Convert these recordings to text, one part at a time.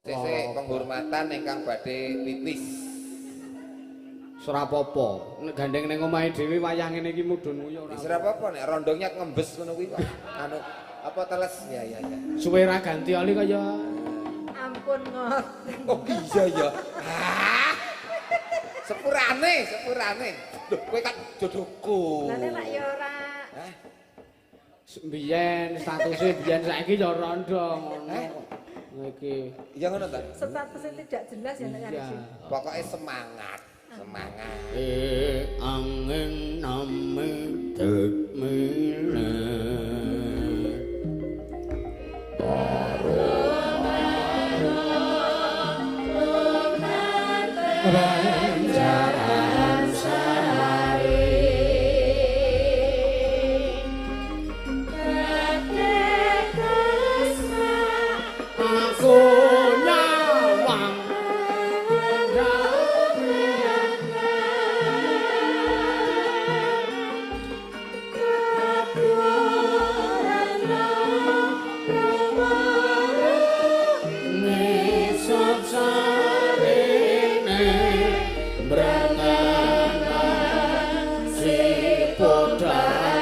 Sesuk penghormatan ingkang badhe pipis. Ora apa-apa. Nek gandeng ning omahe dhewe wayah ngene iki mudhun kuwi ora. Wis ora apa-apa nek rondo nyat ngembes ngono kuwi kok. Anu apa teles ya ya ya. Suwe ra ganti oli kaya ampun ngoten. Oh iya ya. Ah. Sepurane, sepurane. Lho kowe kan jodohku. Lah nek ya ora. Hah? Biyen statuse biyen saiki ya rondo ngono. Iki. Iya ngono ta? Statusnya tidak jelas ya nek iki. Pokoke semangat. Semangat. Angin nami mine. Banjaran sari aku nyawang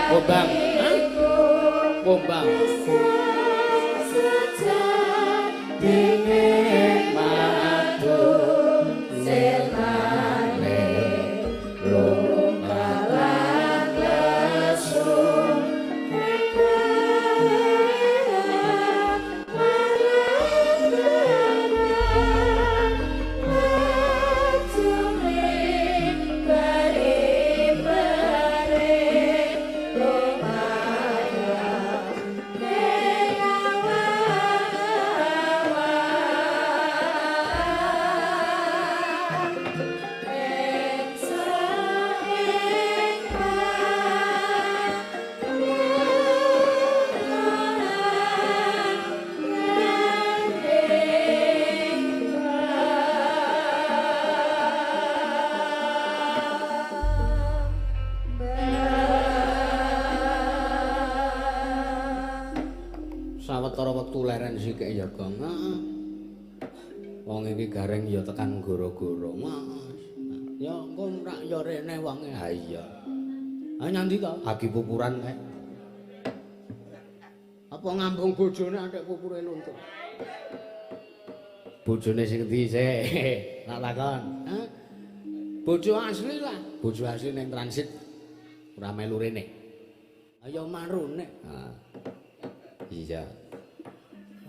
Bombang, bombang. Dene madu selane lumalang lesu Sawetara wektu leren sikik ya, Gong. Heeh. Wong iki gareng ya tekan goro-goro. Mas. Ya engko rak ya rene wonge. Ha iya. Ha nyandi to? Hagi pupuran kae. Apa ngambung bojone antek pupure luntur. Bojone sing endi sik? Tak takon. Hah? Bojo asli lah. Bojo asli ning transit. Ora melu rene. Ayo marune. Ha. Iya.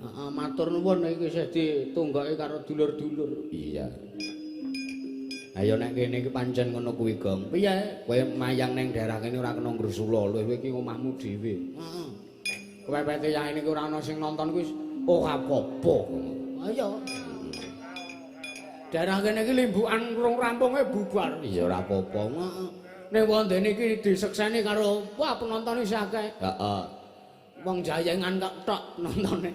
Heeh, matur nuwun iki isih ditunggoki karo dulur-dulur. Iya. Ayo nek kene iki pancen ngono kuwi, Gong. Piye? Kowe mayang ning daerah kene ora kena ngresula, lho kowe iki omahmu dhewe. Heeh. Kepepete yah ini ora ana sing nonton kuwi ora apa-apa. Ayo. Daerah kene iki limbukan rong rampunge bubar. Iya ora apa-apa. Heeh. Ning wondene iki disekseni karo wah penonton isih akeh. Heeh. Wong jayengan kok tok nontone.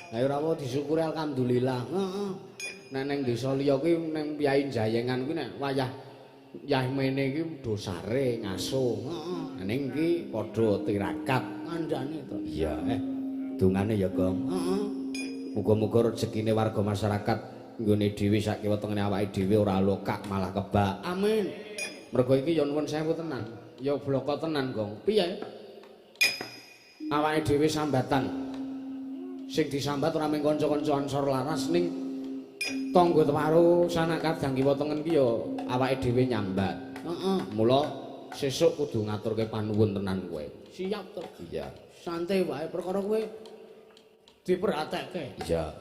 Lah ora apa disyukuri alhamdulillah. Heeh. Nek ning desa liya kuwi ning piyai jayengan kuwi nek wayah yah mene iki dosare ngaso. Heeh. Ning iki padha tirakat kandhane to. Iya, dungane ya, Gong. Heeh. Muga-muga rezekine warga masyarakat nggone dhewe sak kiwa tengene awake dhewe ora lokak malah kebak. Amin. Mergo iki ya nuwun sewu tenan. Ya bloko tenan, Gong. Piye? Awake dhewe sambatan. Sing disambat ora mung kanca-kanca Ansor Laras ning tangga teparo sanak kadang kiwa tengen ki ya awake dhewe nyambat. Heeh. Mula sesuk kudu ngaturke panuwun tenan kowe. Siap to? Iya. Santai wae perkara kowe diperhatekke. Iya.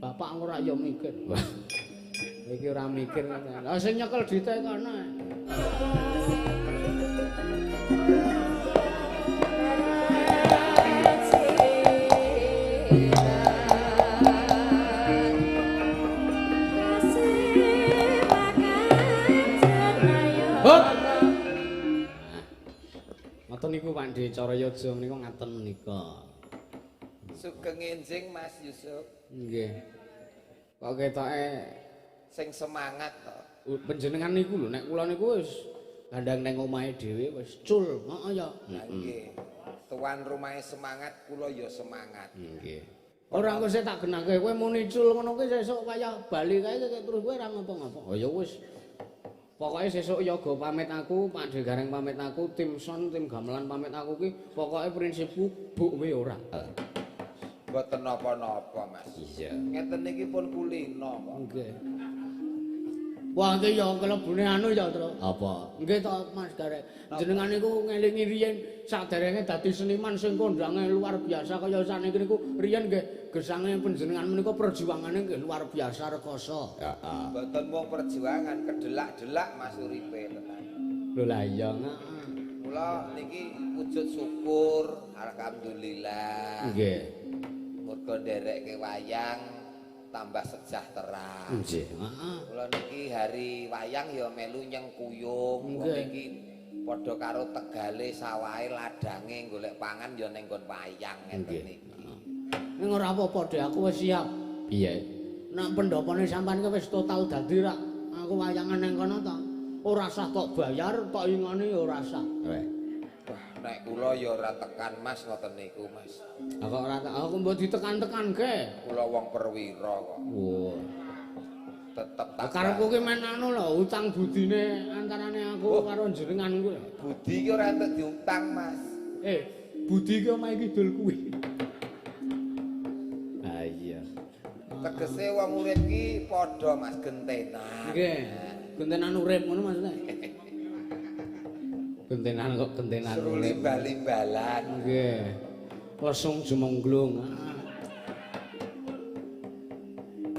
Bapak ora ya mikir. Iki ora mikir. Lah sing nyekel dite kono. Ngoten niku Pak Dhe cara yoga menika ngaten menika. Sugeng enjing Mas Yusuf. Nggih. Kok ketoke sing semangat to. Panjenengan niku lho nek kula niku wis gandang nang omahe dhewe wis cul. Heeh ya. Nggih. Tuan rumahe semangat, kula ya semangat. Nggih. Ora engko sik tak genake kowe muni cul ngono kuwi sesuk wayah bali kae terus kowe ora ngopo-ngopo. Oh ya wis. Pokoke sesuk yoga pamit aku, Pak De Gareng pamit aku, tim son, tim gamelan pamit aku ki pokoke prinsipku buk we ora. Mboten napa-napa, Mas. Iya. Ngeten niki pun kulino kok. Nggih. Wah, iki ya kelebune anu ya, Tru. Apa? Nggih to, Mas Gareng. Jenengan niku ngelingi riyen saderenge dadi seniman sing kondange luar biasa kaya saniki niku riyen nggih gesange panjenengan menika perjuangane nggih luar biasa rekoso. Heeh. Mboten mung perjuangan, kedelak-delak Mas uripe tenan. Lho lah iya, heeh. Kula niki wujud syukur, alhamdulillah. Nggih. Mergo nderekke wayang tambah sejahtera. Nggih, heeh. Kula niki hari wayang ya melu nyengkuyung, wong niki padha karo tegale sawahe ladange golek pangan ya ning nggon wayang ngeten niki. Ning ora apa-apa Dek, aku wis siap. Piye? Nek pendhopone sampean ki wis total dadi rak aku wayangan ning kono ta. Ora sah kok bayar, kok ingone ya ora sah. Weh. Wah, nek kula ya ora tekan Mas ngoten niku, Mas. Lah kok ora aku mbok ditekan-tekanke. Kula wong perwira kok. Wah. Tetep tak. Karepku ki men anu lho, utang budine antarane aku karo jenengan kuwi. Budi ki ora entuk diutang, Mas. Budi ki omahe kidul kuwi. Ah iya. Tegese wong urip ki padha Mas gentenan. Nggih. Gentenan urip ngono maksudnya. Gentenan kok gentenan. Seruli bali-balan. Nggih. Lesung jumengglung.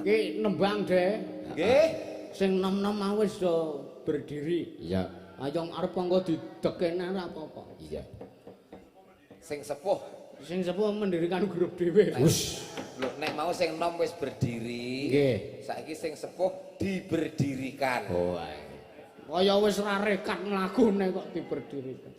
Ki nembang, Dek. Nggih. Sing nom-nom mau wis do berdiri. Iya. Ayo arep monggo didekene ora apa-apa. Iya. Sing sepuh. Sing sepuh mendirikan grup dhewe. Wus. Lho nek mau sing nom wis berdiri. Nggih. Saiki sing sepuh diberdirikan. Oh ae. Kaya wis ora rekat mlakune kok diberdirikan.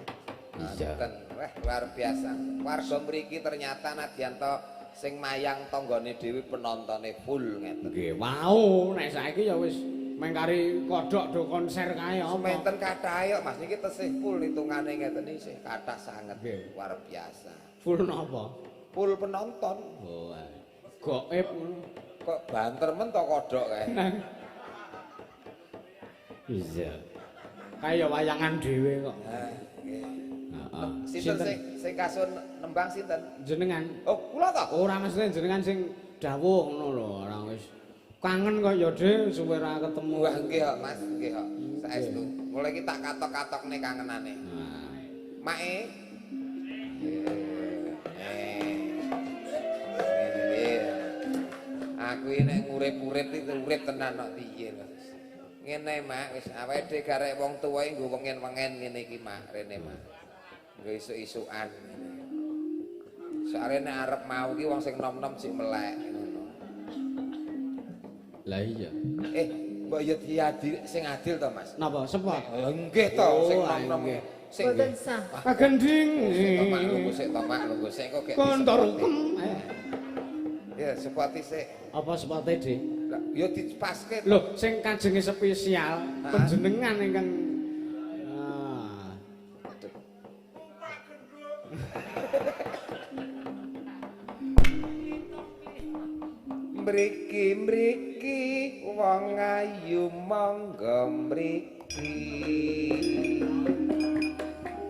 Iya. Wah, luar biasa. Warga mriki ternyata nadyan to sing mayang tanggane dhewe penontone full ngeten. Nggih, wau nek saiki ya wis mengkari kodhok do konser kae apa. Menten kathahe kok Mas niki tesih full hitungane ngeten iki isih kathah sanget. Luar biasa. Full napa? Full penonton. Oh ae. Gaib ngono. Kok banter men to kodhok kae. Iya. Kaya wayangan dhewe kok. Ha, nggih. Heeh. Sinten sing kasun nembang sinten? Jenengan. Oh, kula to? Ora mestine jenengan sing dawuh ngono lho, ora wis. Kangen kok ya, Dik, suwe ra ketemu. Wah, nggih kok, Mas, nggih kok. Saestu. Mulai iki tak katok-katokne kangenane. Nah. Mae. Aku iki nek ngurip-urip iki urip tenan kok piye lho. Ngene, Mak, wis awake dhewe garek wong tuwa iki nggo wengen-wengen ngene iki, Mak, rene, Mak. Nggo isuk-isukan ngene. Soale nek arep mau ki wong sing nom-nom sik melek ngono. Lah iya. Mbok ya diadil sing adil to, Mas? Napa? Sepot? Nggih to, sing nom-nom. Sing mboten sah. Pagending. Sik to, Mak, lungguh sik to, Mak, lungguh sik kok gek. Kontor kem. Ya, sepote sik. Apa sepote, Dik? Ya dipaske. Lho, sing kajenge spesial panjenengan ingkang Mriki-mriki wong ayu monggo mriki.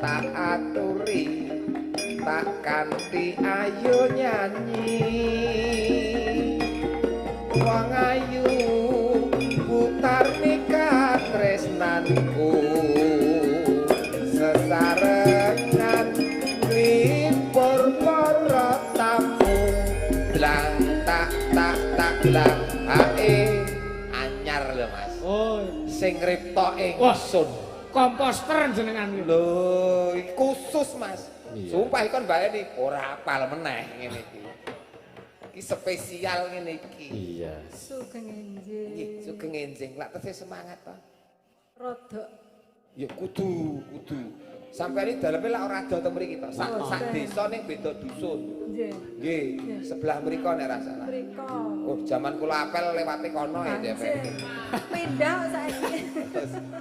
Tak aturi tak kanthi ayo nyanyi. Wong ayu putar nikatresnanku sesarengan nglipur para tamu. Blang tak tak tak blang hae anyar lho Mas. Oh, sing ngripta ingsun. Komposter jenengan lho, khusus Mas. Sumpah ikon baleni ora apal meneh ngene iki. Iki spesial ngene iki. Iya. Sugeng enjing. Nggih, sugeng enjing. Lak tesih semangat to. Rodok. Ya kudu, kudu. Sampeyan iki daleme lak ora ado to mriki to. Sak desa ning beda dusun. Nggih. Nggih, sebelah mriko nek ra salah. Mriko. Oh, jaman kula apel lewate kono ya, Dek. Pindah saiki.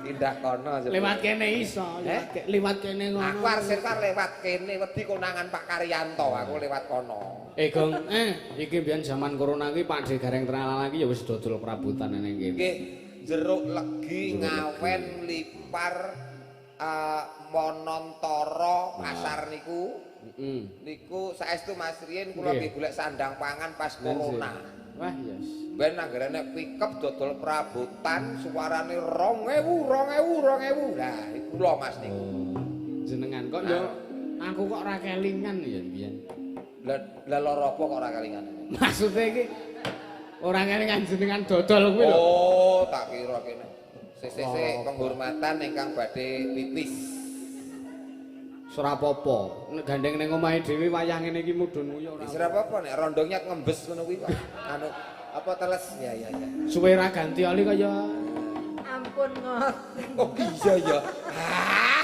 Pindah kono. Lewat kene iso, liwat kene ngono. Aku arep lewat kene wedi konangan Pak Karyanto, aku lewat kono. Gong, iki mbiyen jaman corona iki Pak De Gareng Tralala iki ya wis dodol perabotan nang kene. Nggih, jeruk legi, ngawen, lipar, Monontoro pasar niku. Niku saestu Mas Rien kula nggih golek sandang pangan pas corona. Wah, yes. Ben anggere nek pickup dodol perabotan suarane 2000 2000 2000. Lah iku kula Mas niku. Jenengan kok ya aku kok ora kelingan ya mbiyen. Lah lah lara apa kok ora kelingan? Maksude iki ora kelingan jenengan dodol kuwi lho. Oh, tak kira kene. Sik penghormatan ingkang badhe pipis. Ora apa-apa. Nek gandeng ning omahe dhewe wayah ngene iki mudhun kuwi ora. Wis ora apa-apa nek rondo nyat ngembes ngono kuwi kok. Anu apa teles ya ya ya. Suwe ra ganti oli kaya ampun ngoten. Oh iya ya. Ah.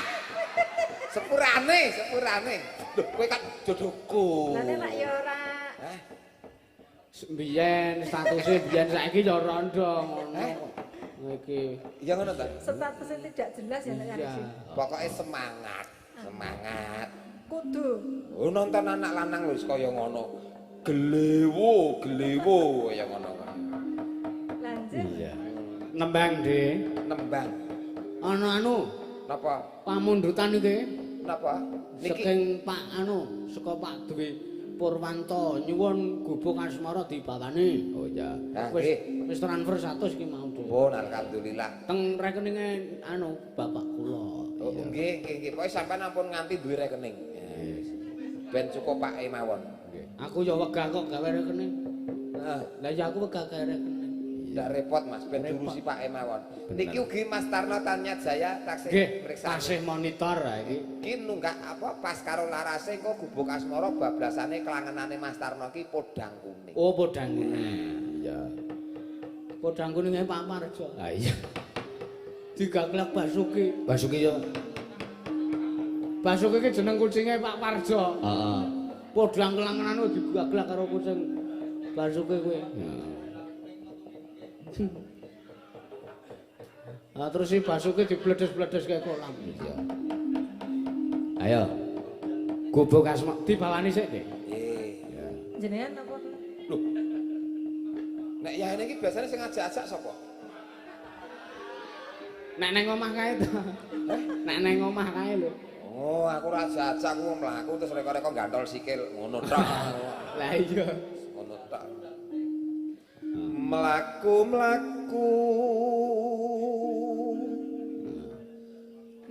Sepurane, sepurane. Lho kowe kan jodohku. Lah nek ya ora. Hah? Biyen statuse biyen saiki ya rondo ngono. Iki. Iya ngono ta? Statusnya tidak jelas ya nek iki. Pokoke semangat. Semangat. Kudu. Oh nonton anak lanang lho wis kaya ngono. Gelewo, gelewo kaya ngono kok. Lanjut. Iya. Nembang, De. Nembang. Ana anu. Napa? Pamundutan iki. Napa? Niki saking Pak anu, saka Pak Dwi Purwanto nyuwun gubuk asmara dibawani. Oh iya. Wis wis transfer 100 iki mau. Oh, alhamdulillah. Teng rekeninge anu bapak kula. Oh nggih nggih nggih. Pokoke sampean ampun nganti duwe rekening. Ben cukup Pak mawon. Nggih. Aku ya wegah kok gawe rekening. Heeh. Lah ya aku wegah gawe rekening. Ndak repot Mas, ben diurusi Pak mawon. Niki ugi Mas Tarno Tanya Jaya taksih mriksa. Taksih monitor ha iki. Iki nunggak apa pas karo larase engko gubuk asmara bablasane kelangenane Mas Tarno ki podang kuning. Oh, podang kuning. Iya. Podang kuninge Pak Parjo. Ha iya. Digaglak Basuki. Basuki ya. Basuki ki jeneng kucinge Pak Parjo. Heeh. Podang kelangenan digaglak karo kucing Basuki kuwi. Heeh. Ah terus si Basuki dibledes-bledes kayak kolam. Iya. Ayo. Gubuk asma dibawani sik, Dik. Nggih. Jenengan napa? Lho. Nek yahene iki biasane sing ngajak-ajak sapa? Nek nang omah kae to. Nek nang omah kae lho. Oh, aku ora ajak-ajak aku mlaku terus reka-reka gantol sikil ngono tok. Lah iya. Ngono tok. Mlaku-mlaku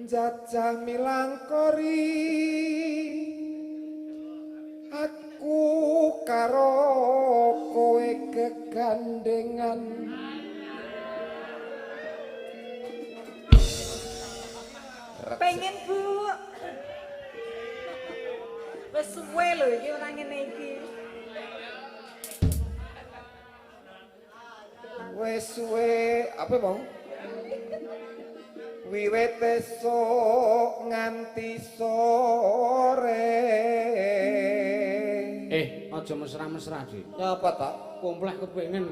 jajah milangkori aku karo kowe kegandengan. Pengen Bu. Wis suwe lho iki ora ngene iki. Wis suwe apa mau? Wiwit esuk nganti sore. Aja mesra-mesra, Dik. Nyapa ta? Komplek kepengin.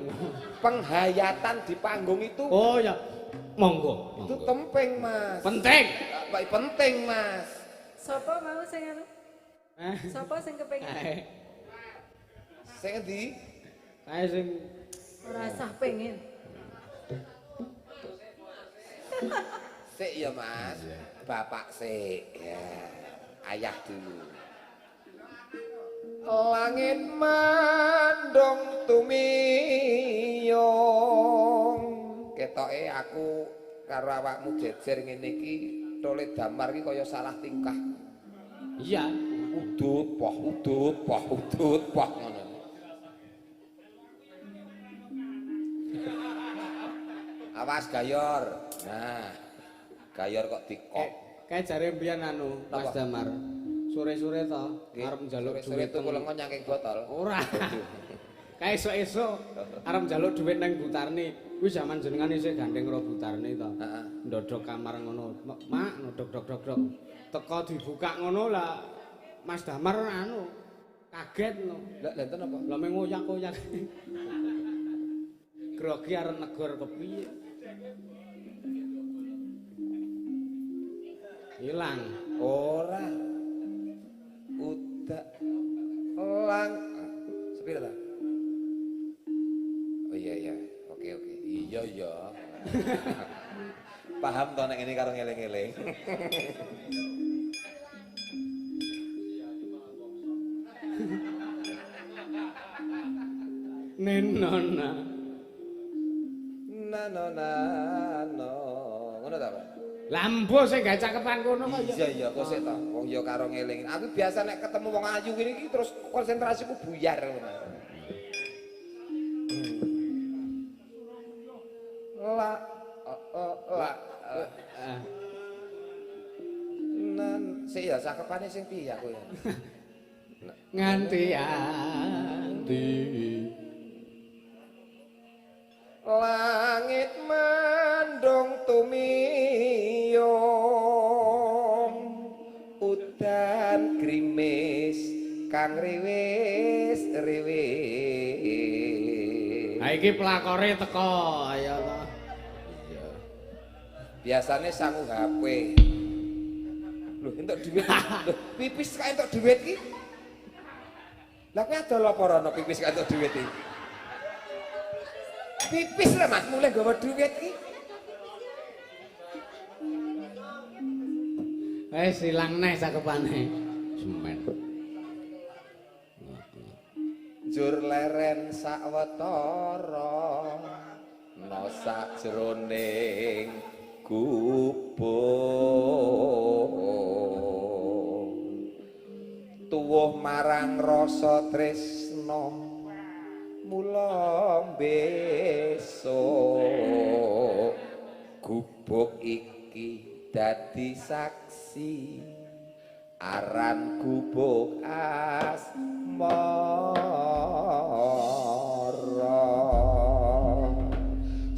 Penghayatan di panggung itu. Oh ya. Monggo. Itu temping, Mas. Penting. Penting, Mas. Sopo mau sing anu? Sopo sing kepengin? Sing endi? Kae sing ora sah pengen. Sik ya, Mas. Bapak sik. Ya. Ayah dulu. Langit mandong tumiyong. Ketoke aku karo awakmu jejer ngene iki tole damar iki kaya salah tingkah. Iya, udut poh udut poh udut poh ngono. Awas gayor. Nah, gayor kok dikok. Kae jare mbiyen anu Mas Damar. Sore-sore to arep njaluk duit tuku lenga nyangking botol. Ora. Kae esuk-esuk arep njaluk dhuwit nang Bu Tarni. Kuwi jaman jenengan isih gandeng karo Bu Tarni to. Heeh. Ndodhok kamar ngono. Mak ndodhok dok dok dok. Teko dibuka ngono lah Mas Damar anu kaget no. Lah lha enten apa? Lah meng ngoyak-oyak. Grogi arep negor kepiye? Ilang. Ora. Udak lang. Sepiro ta? Oh iya iya. Oke oke. Iya iya. Paham to nek ngene karo ngeling-eling. Nenona. Na no na no. Ngono ta, Pak? Lambo sing gawe cakepan kono kok ya. Iya iya kok sik ta. Wong ya karo ngeling. Aku biasa nek ketemu wong ayu ngene iki terus konsentrasiku buyar ngono. La la nan sik ya cakepane sing piye aku ya. Nganti andi. Langit mendung tumiyung udan grimis kang riwis riwis. Ha iki pelakore teko ayo to. Iya. Biasane sangu HP. Lho entuk dhuwit. Lho pipis kok entuk dhuwit iki? Lah kowe adol apa rono pipis kok entuk dhuwit iki? Pipis lah Mas, mulai gawa duit iki. Wis ilang neh cakepane. Semen. Njur leren sawetara no sajroning gubuk. Tuwuh marang rasa tresna mula besok gubuk iki dadi saksi aran gubuk asmara.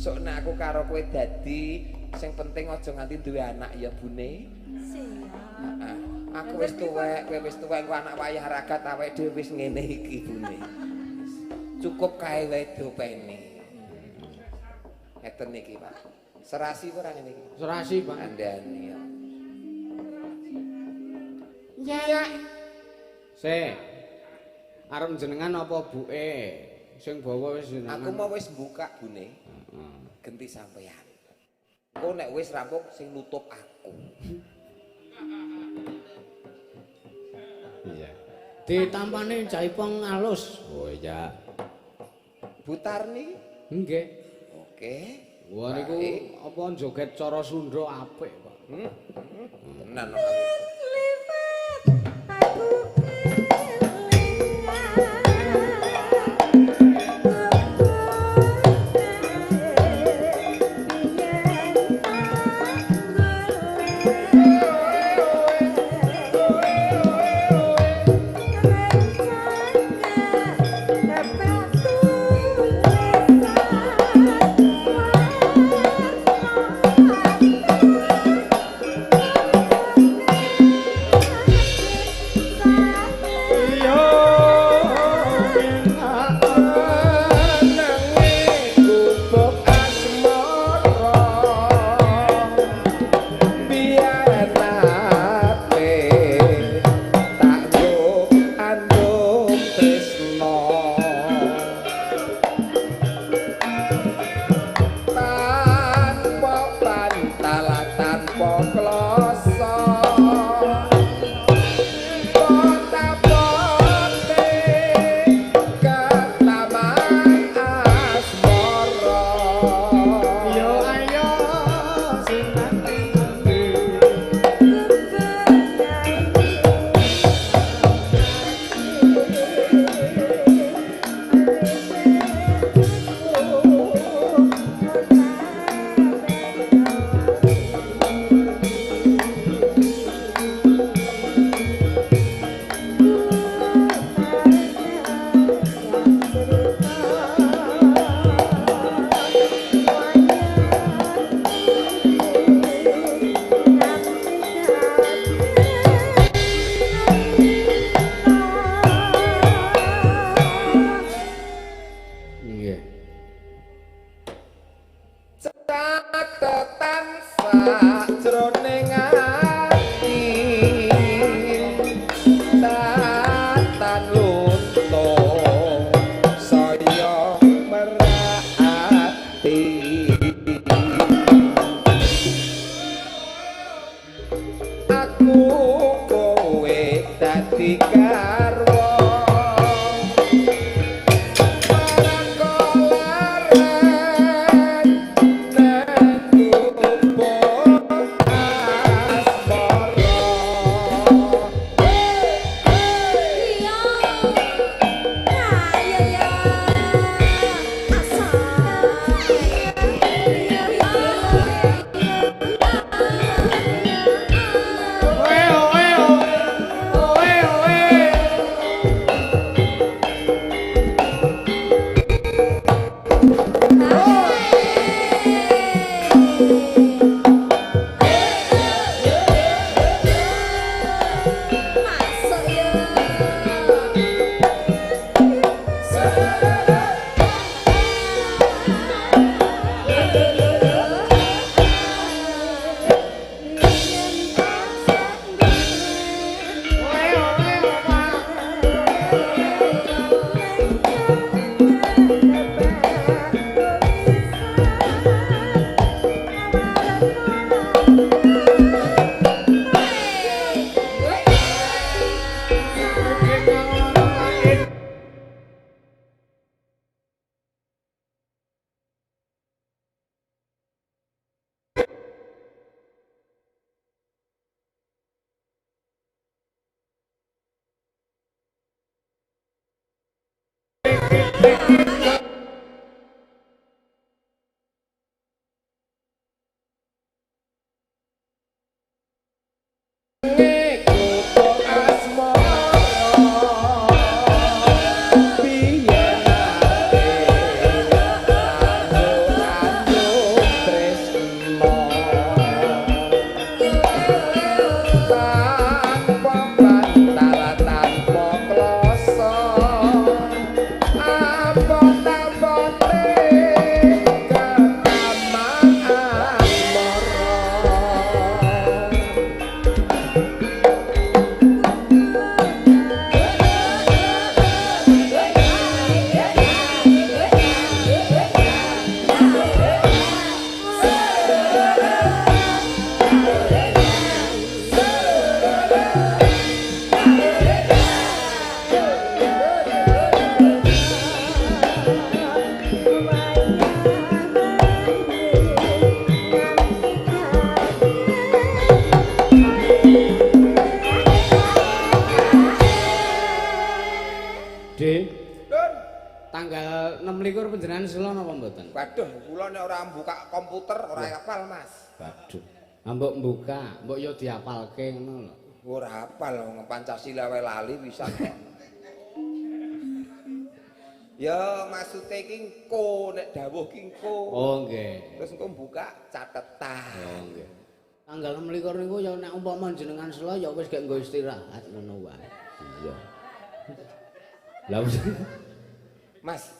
Sok nek aku karo kowe dadi sing penting aja nganti duwe anak ya bune. Siap. Heeh. Aku wis tuwek, kowe wis tuwek, engko anak wayah ragat awake dhewe wis ngene iki bune. Cukup kae wae dopene. Ngeten niki, Pak. Serasi ora ngene iki? Serasi, Pak. Andani ya. Ya. Se. Arep jenengan apa buke? Sing bawa wis jenengan. Aku mau wis buka bune. Heeh. Genti sampean. Engko nek wis rampung sing nutup aku. Iya. Ditampane jaipong alus. Oh iya. Butarni? Nggih. Oke. Wah niku apa joget cara Sunda apik, Pak. Tenan kok aku. Liwat aku Jroning ati tatan luntur. ati. Aku kowe dadi garwa Waduh, kula nek ora buka komputer ora hafal, Mas. Waduh. Mbok mbuka, mbok yo diapalke ngono lho. Ora hafal wong Pancasila wae lali pisan kok. Ya maksude iki engko nek dawuh ki engko. Oh nggih. Terus engko mbuka catetan. Oh nggih. Tanggal 26 niku ya nek umpama jenengan sela ya wis gek nggo istirahat ngono wae. Iya. Lah Mas,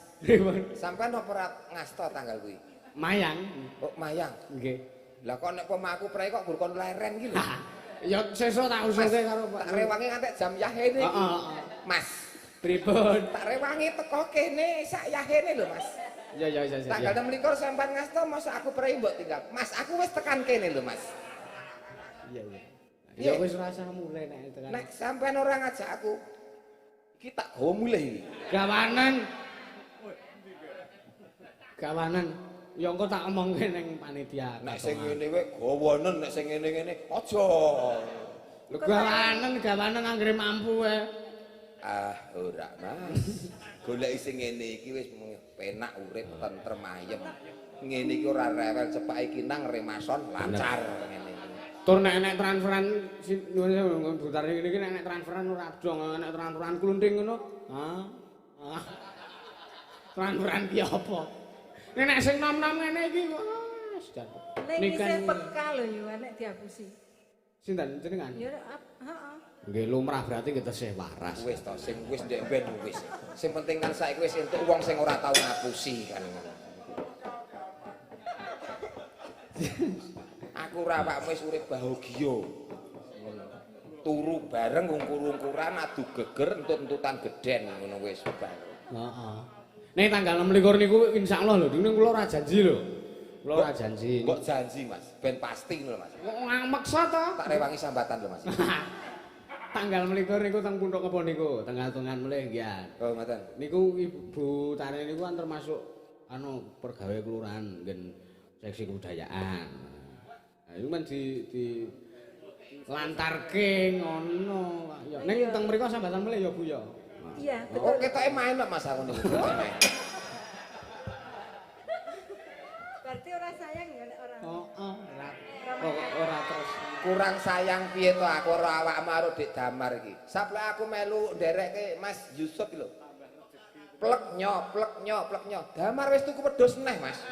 sampean apa ora ngasta tanggal kuwi? Mayang. Oh, mayang. Nggih. Lah kok nek poma aku prei kok gur kon leren iki lho. Ya sesuk tak usulke karo Pak. Tak rewangi ngantek jam yahene iki. Heeh. Mas, pripun? Tak rewangi teko kene sak yahene lho, Mas. Iya iya iya. Tanggal 26 sampean ngasta mosok aku prei mbok tinggal. Mas, aku wis tekan kene lho, Mas. Iya iya. Ya wis ora usah mulih nek tekan. Nek sampean ora ngajak aku, iki tak gawa mulih iki. Gawanen. Gawanen. Ya engko tak omongke ning panitia. Nek sing ngene kowe gawanen, nek sing ngene-ngene aja. Lho gawanen, gawanen anggere mampu wae. Ah, ora, Mas. Goleki sing ngene iki wis penak urip tentrem ayem. Ngene iki ora rewel cepake kinang remason lancar ngene iki. Tur nek enek transferan nuwun butar ngene iki nek enek transferan ora dong, nek transferan klunting ngono. Ha. Ah. Transferan ki apa? Nek sing nom-nom ngene iki wah, jan. Nek isih peka lho yo nek diapusi. Sinten jenengan? Ya heeh. Nggih lumrah berarti nggih tesih waras. Wis to sing wis ndek ben wis. Sing penting kan saiki wis entuk wong sing ora tau ngapusi kan. Aku ora awakmu wis urip bahagia. Turu bareng ngungkur-ungkuran adu geger entut-entutan gedhen ngono wis bar. Heeh. Ning tanggal 26 niku insyaallah lho, niku kula ora janji lho. Kula ora janji. Mbok janji, Mas. Ben pasti lho, Mas. Kok maksa to? Tak rewangi sambatan lho, Mas. Tanggal 26 niku teng Punthuk Kebo niku, tengah-tengahan melih nggih. Oh, ngoten. Niku Ibu Tare niku kan termasuk anu pergawe kelurahan nggen seksi kebudayaan. Nah, iku men di lantarke ngono. Ya ning teng mriku sambatan melih ya Bu ya. Iya, betul. Oh, ketoke main kok Mas aku niku. Berarti ora sayang ya nek ora. Heeh, ora terus. Kurang sayang piye to aku ora awakmu karo Dik Damar iki. Saplek aku melu nderekke Mas Yusuf lho. Plek nyo, plek nyo, plek nyo. Damar wis tuku wedhus neh, Mas.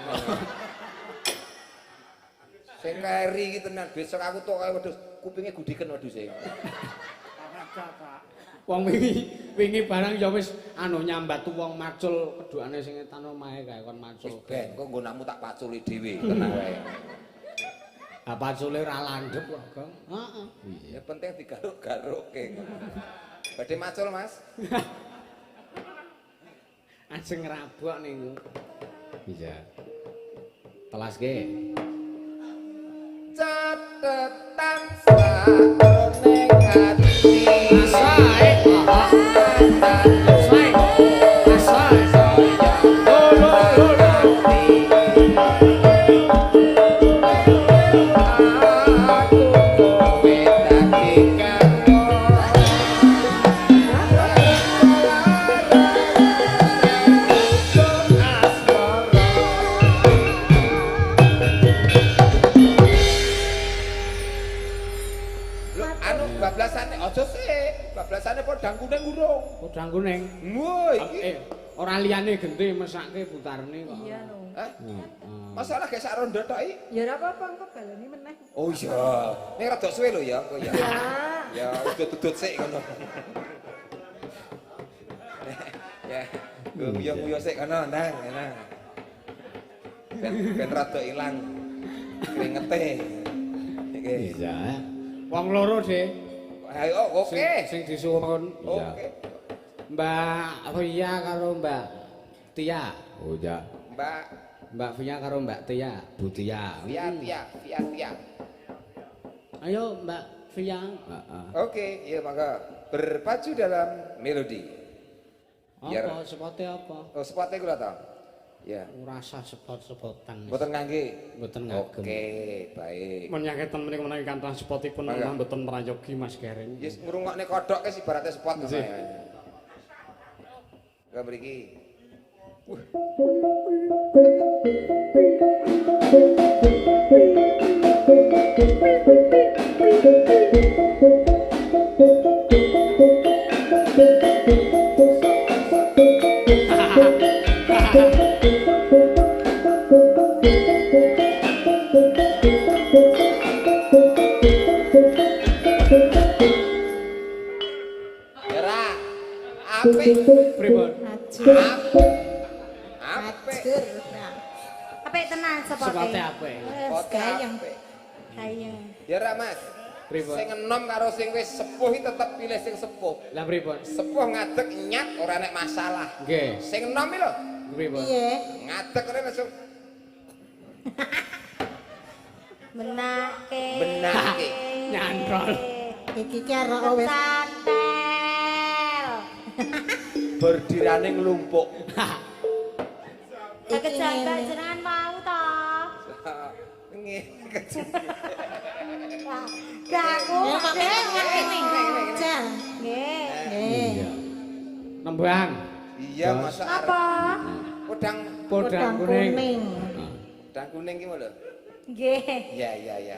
Sing keri iki tenan, besok aku tukoke wedhus, kupinge gudiken wedhuse. Wong wingi barang ya wis anu nyambat wong macul kedukane sing etan omahe kae kon macul. Wis ben, kok nggonamu tak paculi dhewe, tenang wae. Ha pacule ora landhep kok, Gong. Heeh. Ya penting digaruk-garukke. Badhe macul, Mas. Ajeng ngrabok niku. Iya. Telaske. Catetan sakjroning ati. Asae. Asae. Asae. Lo lo lo lo. Aku kowe dadi karo. Anu bablasane aja sik, bablasane podang kuning urung. Podang kuning. Wah, iki. Ora liyane genti mesake putarne kok. Iya lho. Hah? Masalah gek sak rondo tok iki. Ya ora apa-apa engko baleni meneh. Oh iya. Ning rada suwe lho ya engko ya. Ya udut-udut sik ngono. Ya, guyu-guyu sik kono ndang, enak. Ben rada ilang kringete. Iki. Iya. Wong loro, Dik. Ayo, oke. Sing disuwun. Oke. Mbak Via karo Mbak Tia. Oh iya. Mbak Via karo Mbak Tia, Bu Tia. Via Tia, Via Tia. Ayo Mbak Via. Heeh. Oke, iya mangga. Berpacu dalam melodi. Apa sepote apa? Oh, sepote kula ta. Ya. Ora usah sepot-sepotan. Mboten ngangge. Mboten ngagem. Oke, baik. Menyangketen menika menawi kantos sepotipun menawi mboten prayogi Mas Gareng. Yes, ngrungokne kodhok wis ibarate sepot ngono ya. Lah mriki. Wah. Apik pripun? Apik. Apik. Apik tenan sepote. Sepote apik. Wes gayeng. Gayeng. Ya ra Mas. Pripun? Sing enom karo sing wis sepuh iki tetep pilih sing sepuh. Lah pripun? Sepuh ngadeg nyat ora nek masalah. Nggih. Sing enom iki lho. Pripun? Piye? Ngadeg ora langsung Menake. Menake. Nyantol. Iki ki arek wis santel. Bordirane nglumpuk. Lah kejambak jenengan mau to. Nggih. Lah aku ngene. Nggih. Iya. Nembang. Iya, masa Apa? Podang kuning. Podang kuning ki lho. Nggih. Iya, iya, iya.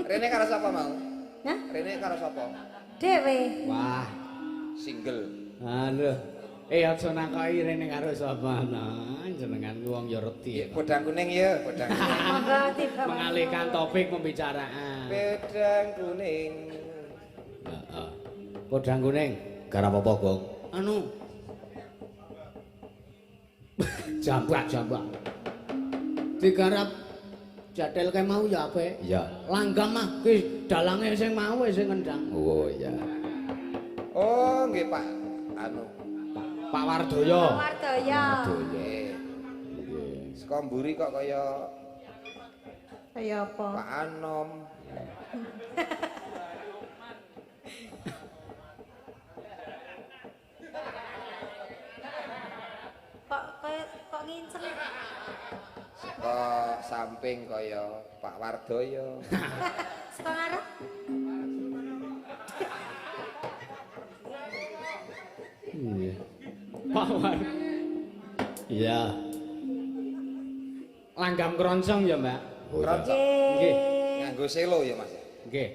Rene karo sapa mau? Hah? Rene karo sapa? Dhewe. Wah, single. Aduh. Aja nakoki rene karo sapa nah, jenengan ku wong ya reti. Podang kuning ya, podang kuning. Monggo tiba. Mengalihkan topik pembicaraan. Podang kuning. Heeh. Podang kuning, garap apa, Gong? Anu. Jambak, jambak. Digarap jadel kae mau ya apik. Iya. Langgam mah ki dalange sing mau sing ngendang. Oh iya. Oh, nggih Pak. Anu, Pak Pak Wardoyo. Pak Wardoyo. Nggih. Saka mburi kok kaya kaya apa? Pak Anom. Kok kaya kok nginceng? Saka samping kaya Pak Wardoyo. Saka ngarep? Iya. Pak War. Iya. Langgam kroncong ya, Mbak? Kroncong. Nggih. Nganggo selo ya, Mas? Nggih.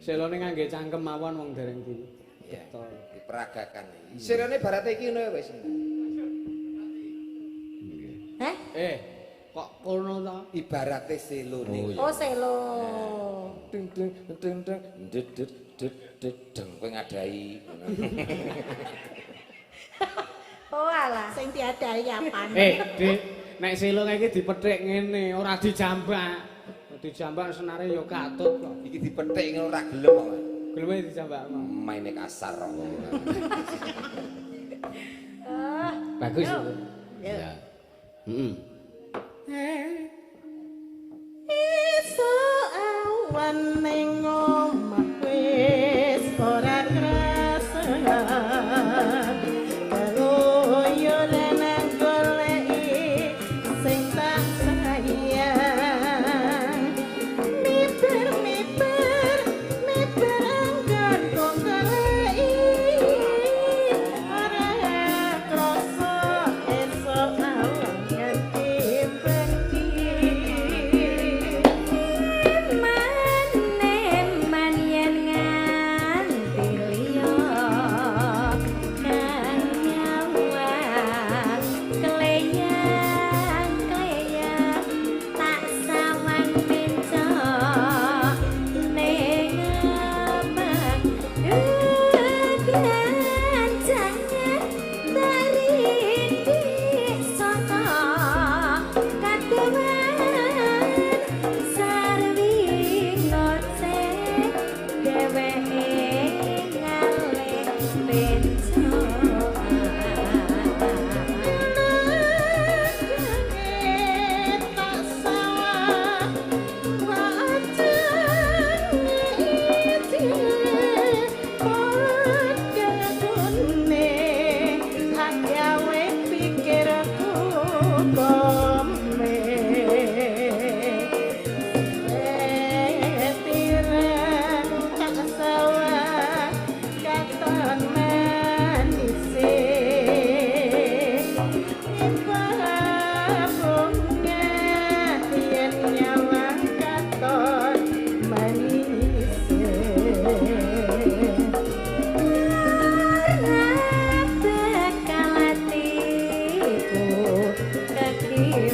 Selone ngangge cangkem mawon wong dereng di. Iya. Diperagakan. Selone barate iki ngono wis. Heh? Kok kono ta? Ibarate selone. Oh, selo. Ding ding ding ding ded ded ded ded deng kowe ngadahi. Oh alah. Sing diadahi apane? Dik, nek selo kae iki dipethik ngene, ora dijambak. Dijambak senare ya katut kok. Iki dipethik ngono ora gelem kok. Geleme dijambak mah. Maine kasar kok. Bagus itu. Iya. Heeh. Esuk awan ning omah wis ora krasa. Keluyuran goleki sing tak sayang. Miber-miber miber anggonku goleki. Ora krasa esuk awan nganti bengi. Eman-eman yen nganti liya kang nyawang kleyang-kleyang tak sawang mencok ning abang geganjangan tarindik saka kadewan sarwi ngoceh dheweke ngalih pencokan. Tak sawah wajane iki padha agawe pikirku kome tirang tak sawah katon manise bunga yen nyawang katon manise. Ora bakal atiku kekiwa.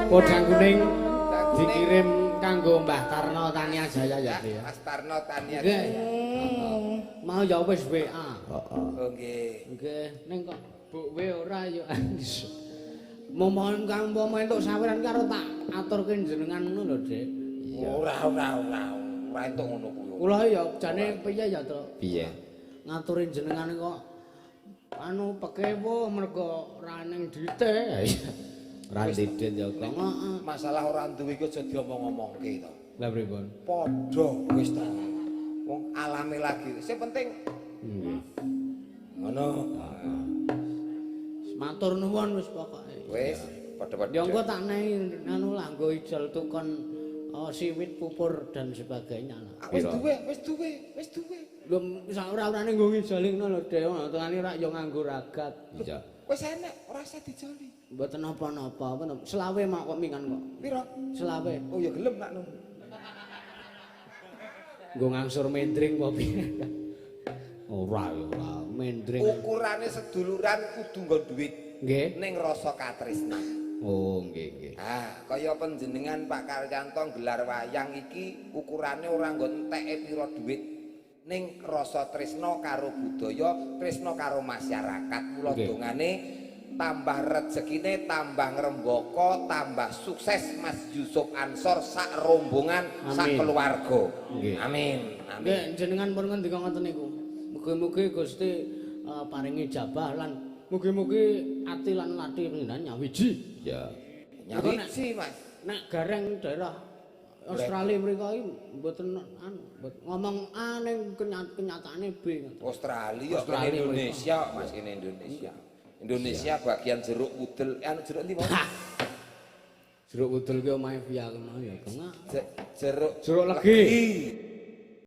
Podang kuning dikirim kanggo Mbah Tarno Tania Jaya ya, ya. Mas Tarno Tania Nggih. Jaya. Mau ya wis WA. Heeh. Oh nggih. Nggih, ning kok Bu W ora ya. Momohon kang umpama entuk saweran karo tak aturke jenengan ngono lho, Dik. Ora ora ora. Ora entuk ngono kuwi. Kula ya jane piye ya, Truk? Piye? Ngaturi jenengan kok anu pekewuh mergo ora ning duite. Ora ndidit ya kok. Heeh. Masalah ora duwe iki aja diomong-omongke to. Lah pripun? Padha wis ta. Wong alame lagi. Sing penting Nggih. ngono. Matur nuwun wis pokoke. Wis padha-padha. Ya engko tak nehi anu lah nggo ijol tukon siwit pupur dan sebagainya lah. Ah, Wis duwe, wis duwe, wis duwe. Lho sak ora-orane nggo ngijoli ngono lho Dek, tengane rak ya nganggo ragat. Iya. Wis enek, ora usah dijoli. Mboten napa-napa, selawe mak kok mingan kok. Piro? Selawe. Oh ya gelem nak nu. Nggo ngangsur mendring apa piye? Ora ya ora, mendring. Ukurane seduluran kudu nggo duit. Nggih. Ning rasa katresnan. Oh, nggih nggih. Ah, kaya panjenengan Pak Karyanto gelar wayang iki ukurane ora nggo enteke pira duit. Ning rasa tresna karo budaya, tresna karo masyarakat. Mula dongane tambah rejekine, tambah ngrembaka, tambah sukses Mas Yusuf Ansor sak rombongan, sak keluarga. Amin. Amin. Nggih, jenengan pun ngendika ngoten niku. Mugi-mugi Gusti paringi ijabah lan mugi-mugi ati lan lati panjenengan nyawiji. Ya. Nyawiji, Mas. Nek gareng daerah Australia mriko iki mboten anu, ngomong A ning kenyataane B ngoten. Australia, Indonesia, Mas, ini Indonesia. Indonesia bagian jeruk pudel, anu jeruk ndi, Mas? Jeruk pudel ki omahe via kemau ya, Kang. Jeruk Jeruk legi.